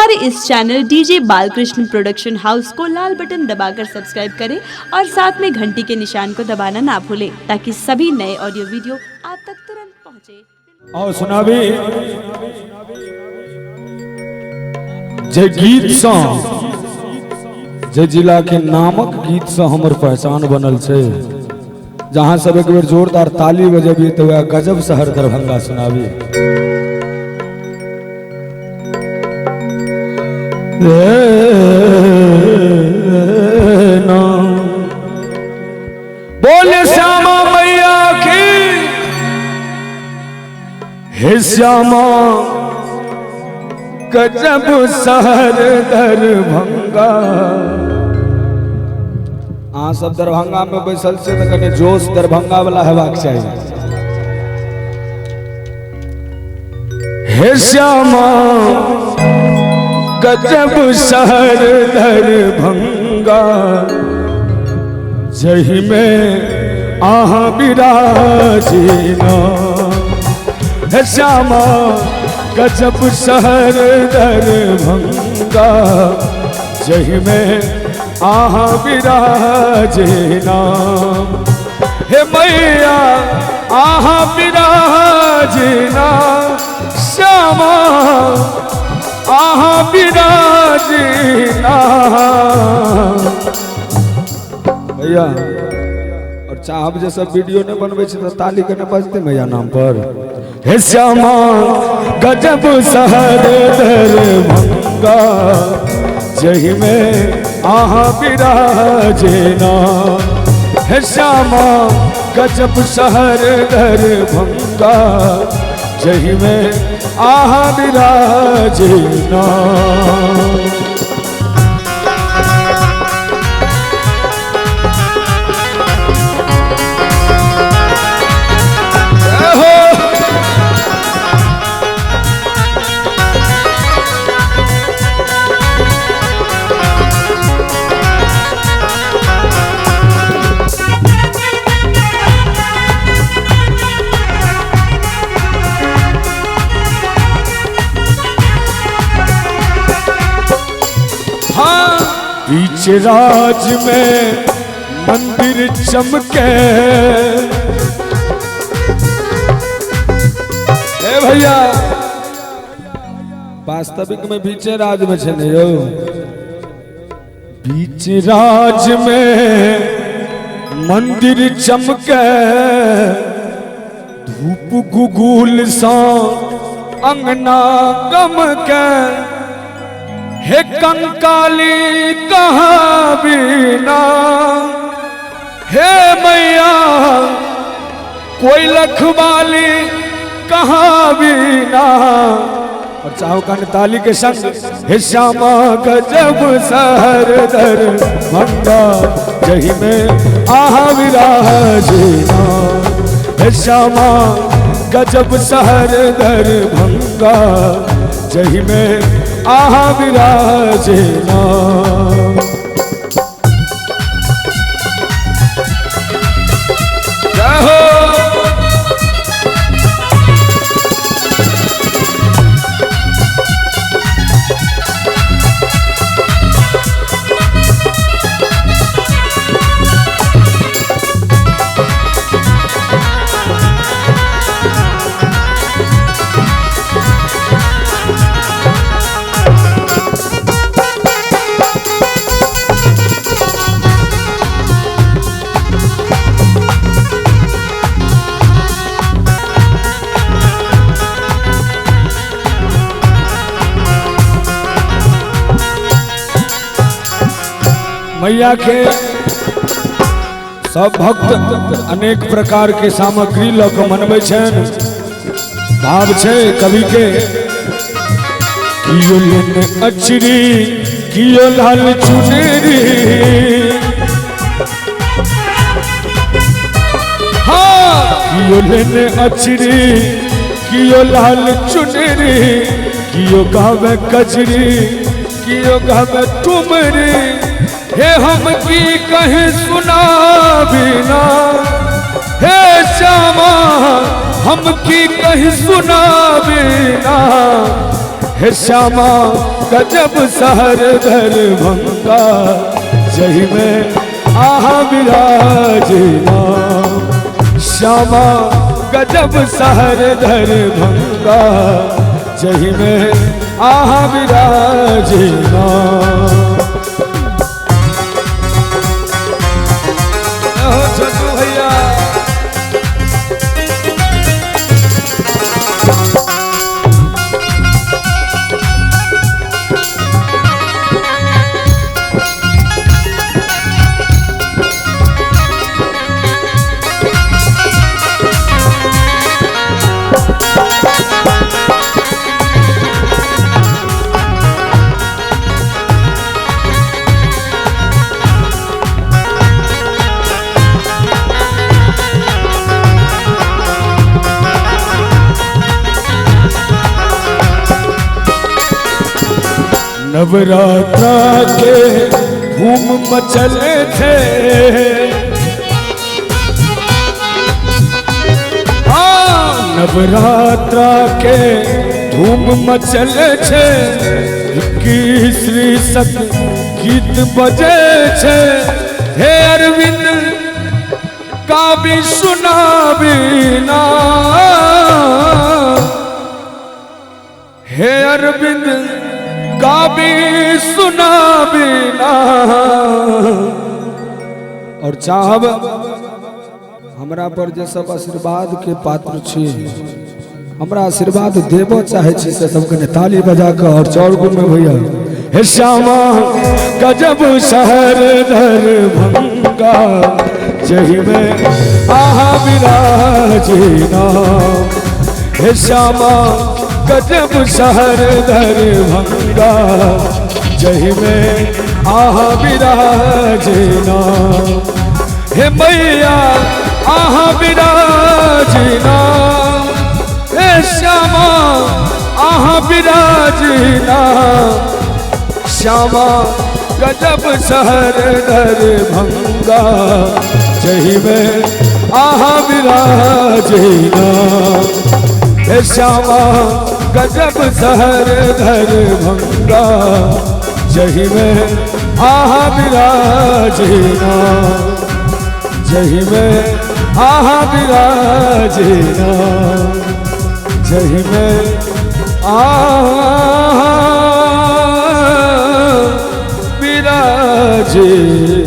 हमारे इस channel DJ Balkrishna production house को लाल बटन दबाकर सब्सक्राइब करें और साथ में घंटी के निशान को दबाना ना भूलें ताकि सभी नए ऑडियो वीडियो आप तक तुरंत पहुंचे। और सुनाबी जे गीत सँ जे जिला के नामक गीत सँ हमर पहचान बनल छै, जहाँ सब एक बेर जोरदार ताली बजबिए तो वह गजब शहर दरभंगा सुनाबी। बोले श्यामा मैया की। हे श्यामा गजब शहर दरभंगा। अहाँ सब दरभंगा में बैसल से तो कने जोश दरभंगा वाला हेबाक चाही। हे श्यामा गजब शहर दरभंगा, जही में आहा बिराजीना। हे श्यामा गजब शहर दरभंगा, जही में आहा बिराजीना। हे मैया आहा बिराजीना, श्यामा आहा बिराजीना। भैया और चाहब जे सब वीडियो नहीं बनबै छै तऽ ताली कने बजते मैया नाम पर। हे श्यामा गजब शहर दरभंगा, जही में आहा बिराजेना। हे श्यामा गजब शहर दरभंगा, जही में आहा बिराजेना। बीच राज में मंदिर चमके। ए भैया वास्तविक में बीच राज में छे यो, बीच राज में मंदिर चमके, धूप गुगुल सा अंगना गम के। हे कंकाली कहाँ बिना, हे मैया कोई लखवाली कहाँ बिना। और चाहो कान ताली के संग। हे श्यामा गजब शहर दरभंगा, जही में आहा विराजेना। हे श्यामा गजब शहर दरभंगा, जही में आहा विराजेना। जय हो। मैया के सब भक्त अनेक प्रकार के सामग्री लऽ कऽ मनबै छनि। भाव छै कवि के, कियो लेने अचरी कियो लाल चुनरी। हाँ कियो लेने अचरी कियो लाल चुनरी, कियो गावे कजरी कियो गावे टुमरी। हे हम की कहीं सुना बिना, हे श्यामा हम की कहीं सुना बिना। हे श्यामा गजब शहर दरभंगा जही में आहा विराजना। श्यामा गजब शहर दरभंगा जही में आहा विराजना। छोटू भैया नवरात्रा के धूम मचल थे, नवरात्रा के धूम मचल छे, की श्री सत गीत बजे छे। हे अरविंद काबी सुनाबी ना, हे अरविंद गाबी सुनाबी ना। और चाहब हमरा पर जे सब आशीर्वाद के पात्र छी, हमरा आशीर्वाद देबो चाहे छी, से सबके ताली बजा के और चौर गुण में भैया। हे श्यामा गजब शहर दरभंगा जही में आहा विराजना। हे श्यामा गजब शहर दरभंगा जही में आहा विराजना। हे मैया आहा विराजना, हे श्यामा आहा विराजना। श्यामा गजब शहर दरभंगा जही में आहा विराजना। हे श्यामा गजब शहर दरभंगा जही में आहा विराजना। जही में आहा विराजना, जही में आहा विराजना।